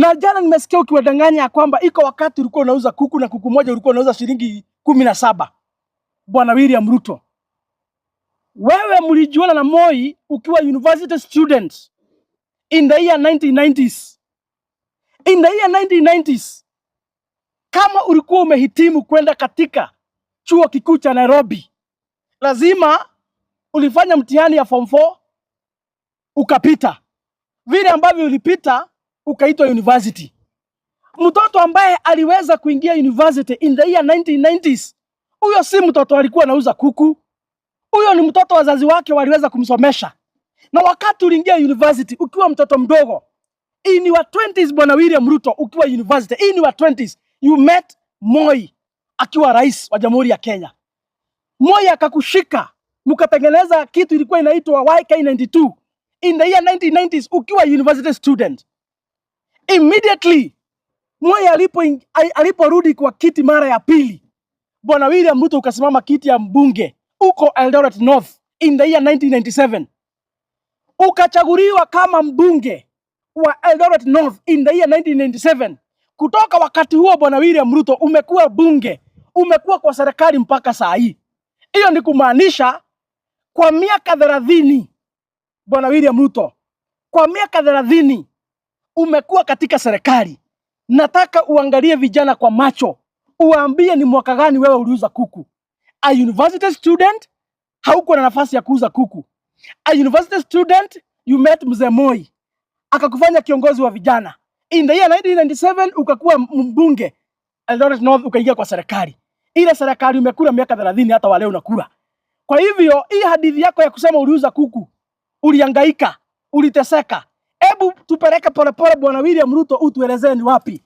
Na jana nimesikia ukiwadanganya ya kwamba iko wakati ulikuwa unauza kuku na kuku moja ulikuwa unauza shilingi 17. Bwana William Ruto, wewe mlijuana na Moi ukiwa university student in the year 1990s. In the year 1990s, kama ulikuwa umehitimu kwenda katika chuo kikuu cha Nairobi, lazima ulifanya mtihani ya form 4 ukapita. Vile ambavyo ulipita, ukaitwa university. Mtoto ambaye aliweza kuingia university in the year 1990s, huyo si mtoto alikuwa anauza kuku. Huyo ni mtoto wazazi wake waliweza kumsomesha. Na wakati uliingia university ukiwa mtoto mdogo, in your 20s, Bwana William Ruto, ukiwa university in your 20s, you met Moi akiwa rais wa Jamhuri ya Kenya. Moi akakushika, mkatengeneza kitu ilikuwa inaitwa YK92 in the year 1990s ukiwa university student. Immediately Moi aliporudi kwa kiti mara ya pili, Bwana William Ruto ukasimama kiti ya mbunge uko Eldoret North in the year 1997, ukachaguliwa kama mbunge wa Eldoret North in the year 1997. Kutoka wakati huo, Bwana William Ruto, umekuwa bunge, umekuwa kwa serikali mpaka saa hii. Hiyo ni kumaanisha kwa miaka 30, Bwana William Ruto, kwa miaka 30 umekuwa katika serikali. Nataka uangalie vijana kwa macho, uwaambie ni mwaka gani wewe uliuza kuku. A university student, haukuwa na nafasi ya kuuza kuku. A university student, you met Mzee Moi akakufanya kiongozi wa vijana. In the year 1997 ukakuwa mbunge Eldoret North, ukaingia kwa serikali. Ile serikali umekula miaka 30, hata wale unakula. Kwa hivyo hii hadithi yako ya kusema uliuza kuku, ulihangaika, uliteseka, hebu tupeleke polepole, Bwana William Ruto, utuelezee ni wapi.